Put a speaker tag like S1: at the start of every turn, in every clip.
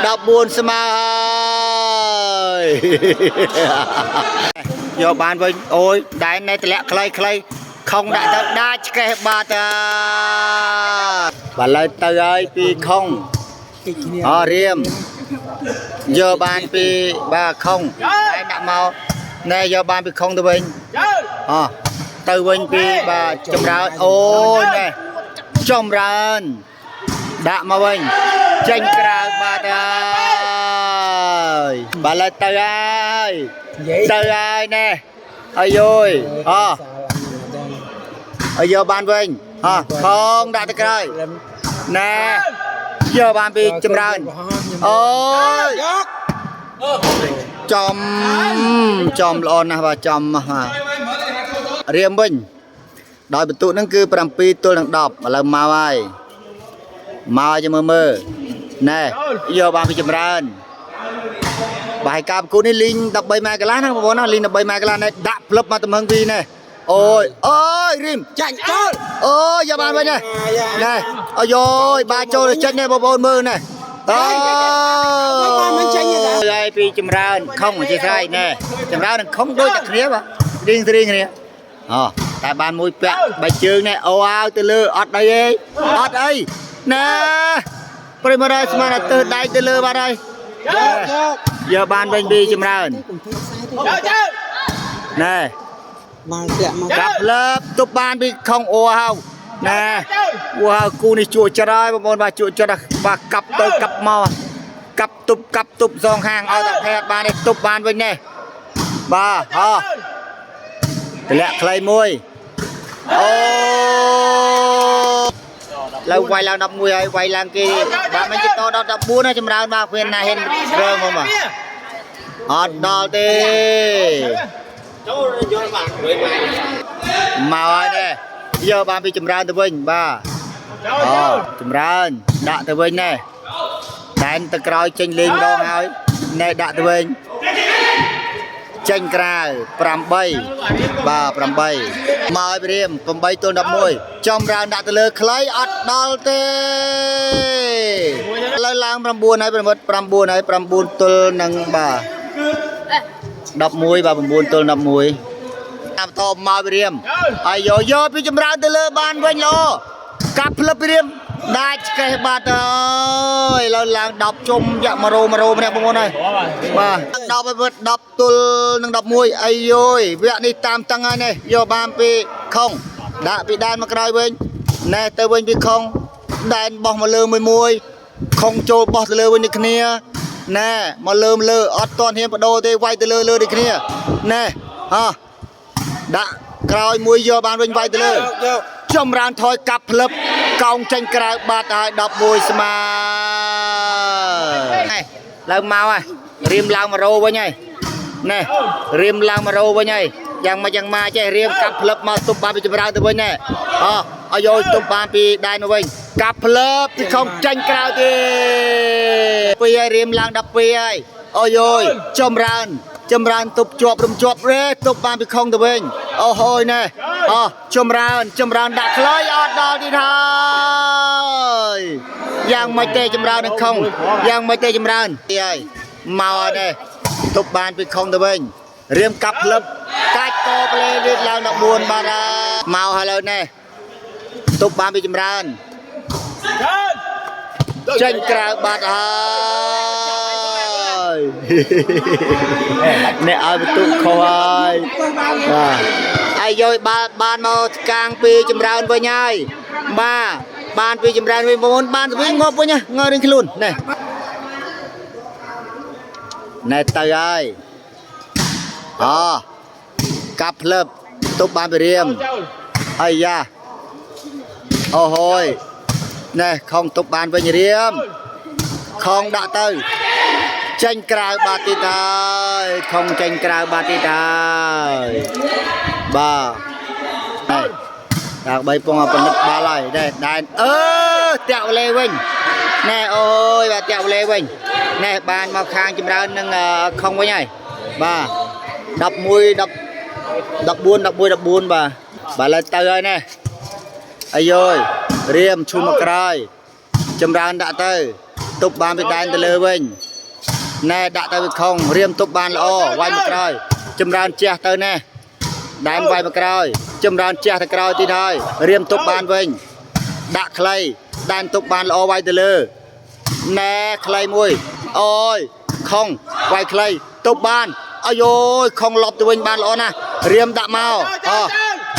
S1: 14ស្មើហើយយកបានវិញអូយដែននៅតម្លាក់ខ្លីខ្លីខុងដាក់ទៅដាច់ឆ្កេះបាត់ហើយបាទឡើយទៅហើយពីខុង
S2: គេគ្នា
S1: អរៀមយកបានពីបាទខុងតែដាក់មកណែយកបានពីខុងទៅវិញអទៅវិញពីបាទចម្រើនអូយណែចម្រើនដាក់មកវិញចេញក្រៅបាត់ហើយបាទឡើយទៅហើយ
S2: និយាយ
S1: ទៅហើយណែអាយយអឲ្យយកបានវិញអខងដាក់ទៅក្រោយណែយកបានពីចម្រើនអូយ
S2: យក
S1: ចំចំល្អណាស់បាទចំបាទរៀមវិញដោយបន្ទុកហ្នឹងគឺ7ទល់នឹង10ឥឡូវមកហើយមកឲ្យមើលមើលណែយកបានពីចម្រើនបាយការប្រកួតនេះលីង13ម៉ែត្រកន្លះណាបងប្អូនណាលីង13ម៉ែត្រកន្លះណែដាក់ផ្លឹបមកទំហឹងពីរណែអូយអូយរៀម
S2: ចាញ់ចូល
S1: អូយយកបានវិញណែណែអាយយបាទចូលទៅចេញណែបងប្អូនមើលណែតើហើយពីចម្រើនខុងអធិស្ឋានណែចម្រើននិងខុងដូចតែគ្នាបាទរៀងរៀងគ្នាអូតែបានមួយពាក់បីជើងណែអូអើទៅលើអត់អីទេអត់អីណែប្រិមរយស្មានតែទើសដៃទៅលើបាត់ហើយ
S2: យកយក
S1: យកបានវិញពីចម្រើនណែ
S2: មកធ្លាក់មក
S1: កាប់លើបទប់បានពីខុងអូហៅណែអូហៅគូនេះជួចិត្តហើយបងប្អូនបាទជួចិត្តហើយបាទកាប់ទៅកាប់មកកាប់ទប់កាប់ទប់សងខាងឲ្យតែផែបាននេះទប់បានវិញនេះបាទហោតម្លាក់ខ្លីមួយអូឡើងវាយឡើង11ហើយវាយឡើងគេបាទមិនជិតដល់14ណាចម្រើនបាទគ្មានណាហ៊ានរើមកបាទអត់ដល់ទេ មកហើយនេះយកបានពីចម្រើនទៅវិញបាទអូចម្រើនដាក់ទៅវិញណែដែនទៅក្រោយចេញលេងម្ដងហើយណែដាក់ទៅវិញចេញក្រៅ8បាទ8មកឲ្យព្រាម8ទល់11ចម្រើនដាក់ទៅលើខ្លីអត់ដល់ទេឥឡូវឡើង9ហើយ9 9ហើយ9ទល់នឹងបាទ11បាទ9ទល់11 តាមតមកវិរៀមហើយយកយកពីចម្រើនទៅលើបានវិញល្អកាប់ផ្លឹបវិរៀមដាច់ឆ្កេះបាត់ហើយឥឡូវឡើង10ជុំយ៉ាក់1រោ1រោម្នាក់បងប្អូនហើយបាទ10ហើយវិញ10ទល់នឹង11អាយយវគ្គនេះតាមតឹងហើយនេះយកបានពីខុងដាក់ពីដែនមកក្រោយវិញណែទៅវិញពីខុងដែនបោះមកលើមួយមួយខុងចូលបោះទៅលើវិញដូចគ្នាណែមកលើមកលើអត់តន់ហ៊ានបដូរទេវាយទៅលើលើដូចគ្នាណែហ៎ ដាក់ក្រោយមួយយកបានវិញវាយទៅលើ
S2: យក
S1: ចម្រើនថយកាប់ផ្លឹបកោងចេញក្រៅបាត់ហើយ11ស្មើណែឡើងមកហើយរៀមឡើងមករោវិញហើយណែរៀមឡើងមករោវិញហើយយ៉ាងមកយ៉ាងមកចេះរៀមកាប់ផ្លឹបមកទប់បានពីចម្រើនទៅវិញណែអឲ្យយកទប់បានពីដែនមកវិញកាប់ផ្លឹបពីខំចេញក្រៅទេពីហើយរៀមឡើង12ហើយអូយយចម្រើន ចម្រើនទប់ជាប់រំជាប់រេទប់បានពីខុងទៅវិញអូហូយណែអោះចម្រើនចម្រើនដាក់ខ្លីអត់ដល់ទៀតហើយយ៉ាងមិនទេចម្រើននឹងខុងយ៉ាងមិនទេចម្រើនទីហើយមកហើយណែទប់បានពីខុងទៅវិញរៀមកាប់ផ្លឹបកាច់កប្លេលេតឡើង14បាទហើយមកហើយលើណែទប់បានពីចម្រើនចេញក្រៅបាត់ហើយ អ្នកឲ្យបន្ទុកខុសហើយបាទហើយយកបាល់បានមកកាងពីចម្រើនវិញហើយបាទបានពីចម្រើនវិញបងប្អូនបានទៅវិញងាប់វិញណាងើរៀងខ្លួនណែណែទៅហើយអកាប់ផ្លឹបទប់បានពីរៀមអាយ៉ាអូហូយណែខំទប់បានវិញរៀមខំដាក់ទៅ ចេញក្រៅបាត់ទៀតហើយខំចេញក្រៅបាត់ទៀតហើយបាទហើយដល់3ពងឲ្យប៉និតបាល់ហើយដែរដែនអឺតាក់វលេវិញណែអូយបាទតាក់វលេវិញណែបានមកខាងចម្រើននឹងខំវិញហើយបាទ11 10 14 11 14បាទបាទឡើយទៅហើយណែអាយយរៀមឈូមកក្រោយចម្រើនដាក់ទៅ ទប់បានពីដែនទៅលើវិញណែដាក់ទៅវាខុងរៀមទប់បានល្អវាយមកក្រោយចម្រើនជះទៅណែដែនវាយមកក្រោយចម្រើនជះទៅក្រោយទៀតហើយរៀមទប់បានវិញដាក់ខ្លីដែនទប់បានល្អវាយទៅលើណែខ្លីមួយអូយខុងវាយខ្លីទប់បានអាយយខុងលប់ទៅវិញបានល្អណាស់រៀមដាក់មកអ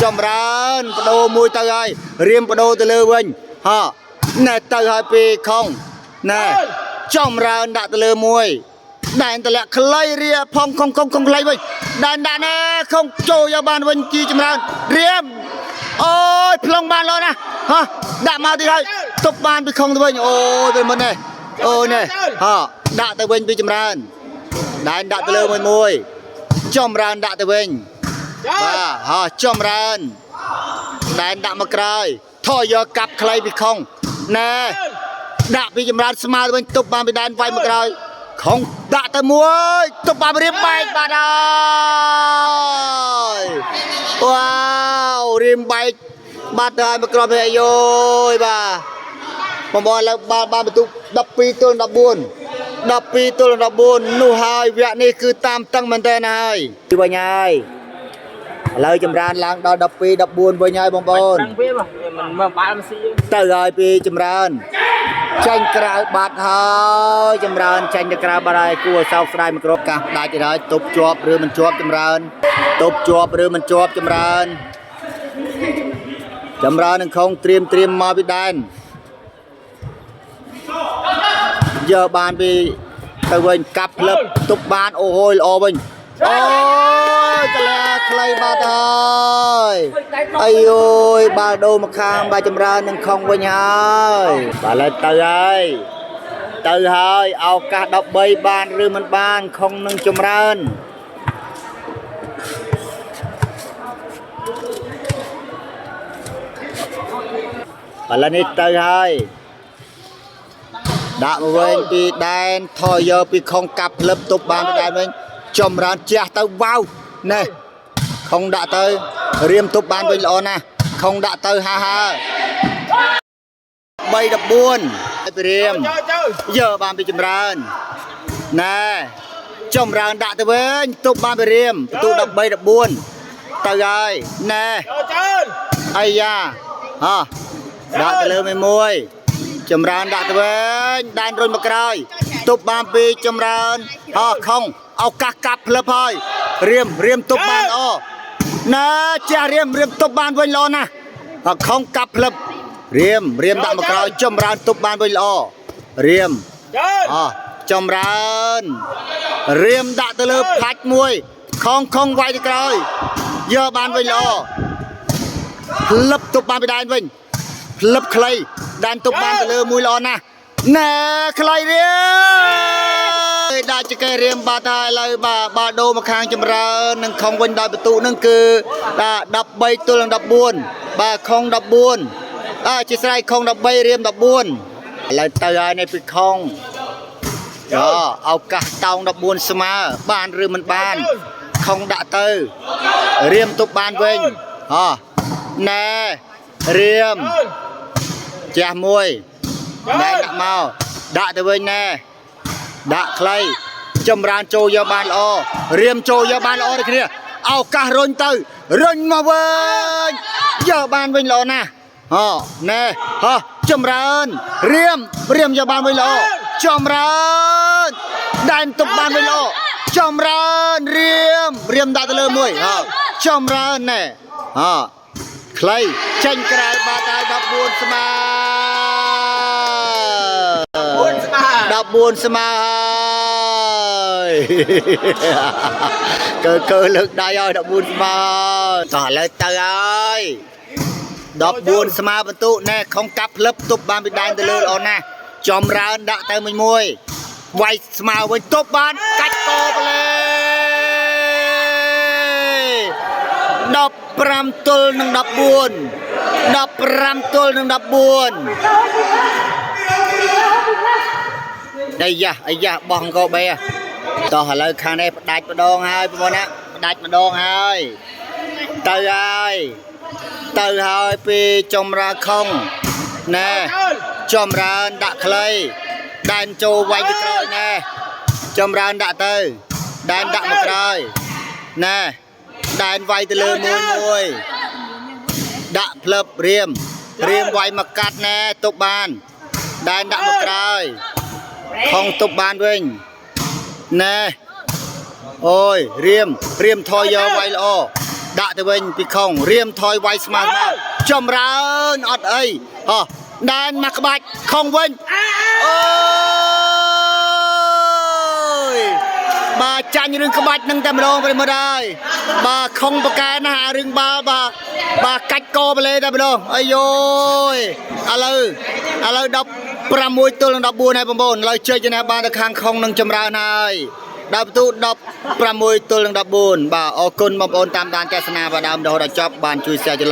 S1: ចម្រើនបដូរមួយទៅហើយរៀមបដូរទៅលើវិញហ៎ណែទៅហើយពីខុងណែចម្រើនដាក់ទៅលើមួយដែនតម្លាក់ខ្លីរៀផងខុងខុងខុងខ្លីវិញដែនដាក់ណែខុងចូលយកបានវិញជីចម្រើនរៀមអូយប្លង់បានល្អណាស់ហ៎ដាក់មកទៀតហើយទប់បានពីខុងទៅវិញអូយទៅមុននេះអូយនេះហ៎ដាក់ទៅវិញពីចម្រើនដែនដាក់ទៅលើមួយមួយចម្រើនដាក់ទៅវិញបាទហ៎ចម្រើនដែនដាក់មកក្រោយថយយកកាប់ខ្លីពីខុងណែដាក់ពីចម្រើនស្មើទៅវិញទប់បានពីដែនវាយមកក្រោយខុងដាក់ទៅមួយទប់បានរៀបបែកបាត់ហើយវ៉ាវរៀមបែកបាត់ទៅហើយមកក្រោយអាយយបាទបងប្អូនឥឡូវបាល់បានបន្ទុក12ទល់14 12ទល់14នោះហើយវគ្គនេះគឺតាមតឹងមែនតើហើយវិញហើយឥឡូវចម្រើនឡើងដល់12 14វិញហើយបងប្អូន
S3: តាំងវាបាទមិនមកបាល់មិនស៊ី
S1: ទៅហើយពីចម្រើនចាញ់ក្រៅបាត់ហើយចម្រើនចាញ់ទៅក្រៅបាត់ហើយគួរឲ្យសោកស្ដាយមួយគ្រាប់កាសដាច់ទៅហើយទប់ជាប់ឬមិនជាប់ចម្រើនទប់ជាប់ឬមិនជាប់ចម្រើនចម្រើននឹងខងត្រៀមត្រៀមមកពីដែនយកបានពីទៅវិញកាប់ផ្លឹបទប់បានអូហូយល្អវិញអូយកលាខ្លីបាត់ហើយអាយយបាល់ដូរមកខាងបាទចម្រើននឹងខងវិញហើយបាទឡើយទៅហើយទៅហើយឱកាស13បានឬមិនបានខងនឹងចម្រើនបាទឡើយនេះទៅហើយដាក់មកវិញពីដែនថយយកពីខងកាប់ផ្លឹបទប់បានពីដែនវិញចម្រើនជះទៅវ៉ាវណែខងដាក់ទៅរៀមទប់បានវិញល្អណាស់ខងដាក់ទៅហាហា3 14ឲ្យពីរៀម
S3: ចូលចូល
S1: យកបានពីចម្រើនណែចម្រើនដាក់ទៅវិញទប់បានពីរៀមបន្ទូ13 14ទៅហើយណែ
S3: ចូលចូល
S1: អាយ៉ាហ៎ដាក់ទៅលើមួយមួយចម្រើនដាក់ទៅវិញដែនរុញមកក្រោយទប់បានពីចម្រើនហ៎ខុងឱកាសកាប់ផ្លឹបហើយរៀមរៀមទប់បានល្អណែជះរៀមរៀមទប់បានវិញល្អណាស់ហ៎ខុងកាប់ផ្លឹបរៀមរៀមដាក់មកក្រោយចម្រើនទប់បានវិញល្អរៀម
S3: ចូល
S1: អចម្រើនរៀមដាក់ទៅលើផ្លាច់មួយខងខងវាយទៅក្រោយយកបានវិញល្អផ្លឹបទប់បានពីដែនវិញផ្លឹបខ្លីដែនទប់បានទៅលើមួយល្អណាស់ណែខ្លីរៀមដាក់ចកេះរៀមបាត់ហើយឥឡូវបាទបាល់ដូរមកខាងចម្រើននឹងខងវិញដោយបន្ទុនឹងគឺបាទ13ទល់នឹង14បាទខង14អជាស្រ័យខង13រៀម14ឥឡូវទៅហើយនេះពីខង យោឱកាសតោង14ស្មើបានឬមិនបានខុងដាក់ទៅរៀមទប់បានវិញហ៎ណែរៀមជះមួយណែដាក់មកដាក់ទៅវិញណែដាក់ខ្លីចម្រើនចូលយកបានល្អរៀមចូលយកបានល្អដូចគ្នាឱកាសរុញទៅរុញមកវិញយកបានវិញល្អណាស់ហ៎ណែហ៎ចម្រើនរៀមរៀមយកបានវិញល្អចម្រើនដែនទប់បានវិញល្អចម្រើនរៀមរៀមដាក់ទៅលើមួយហ៎ចម្រើនណែហ៎ខ្លីចេញក្រៅបាត់ហើយ14ស្មើ
S3: 4ស្មើ
S1: 14ស្មើហើយកើកើលើកដៃឲ្យ14ស្មើតោះឥឡូវទៅហើយ14ស្មើបន្ទុណែខុងកាប់ផ្លឹបទប់បានពីដែនទៅលើល្អណាស់ចម្រើនដាក់ទៅមួយមួយវាយស្មើវិញទប់បានកាច់កប្លេ15ទល់នឹង14 15ទល់នឹង14 អាយ៉ាអាយ៉ាបោះអង្គបេតោះឥឡូវខាងនេះផ្ដាច់ម្ដងហើយបងប្អូនណាផ្ដាច់ម្ដងហើយទៅហើយទៅហើយពីចម្រើនខុងណែ
S3: ចូល
S1: ចម្រើនដាក់ខ្លី ដែនចូលវាយទៅក្រោយណែចម្រើនដាក់ទៅដែនដាក់មកក្រោយណែដែនវាយទៅលើមួយមួយដាក់ផ្លឹបរៀមរៀមវាយមកកាត់ណែទប់បានដែនដាក់មកក្រោយខងទប់បានវិញណែអូយរៀមរៀមថយយកវាយល្អដាក់ទៅវិញពីខងរៀមថយវាយស្មើមកចម្រើនអត់អីហោះដែនមកក្បាច់ខងវិញអូយបាទចាញ់រឿងក្បាច់នឹងតែម្ដងប្រិមត្តហើយបាទខងប្រកែណាស់អារឿងបាល់បាទបាទកាច់កបលេតែម្ដងអាយយឥឡូវឥឡូវ16ទល់នឹង14ហើយបងប្អូនឥឡូវជ័យជំនះបានទៅខាងខងនឹងចម្រើនហើយដល់បន្ទូ16ទល់នឹង14បាទអរគុណបងប្អូនតាមដានទស្សនាបាទដើមរហូតដល់ចប់បានជួយ share ច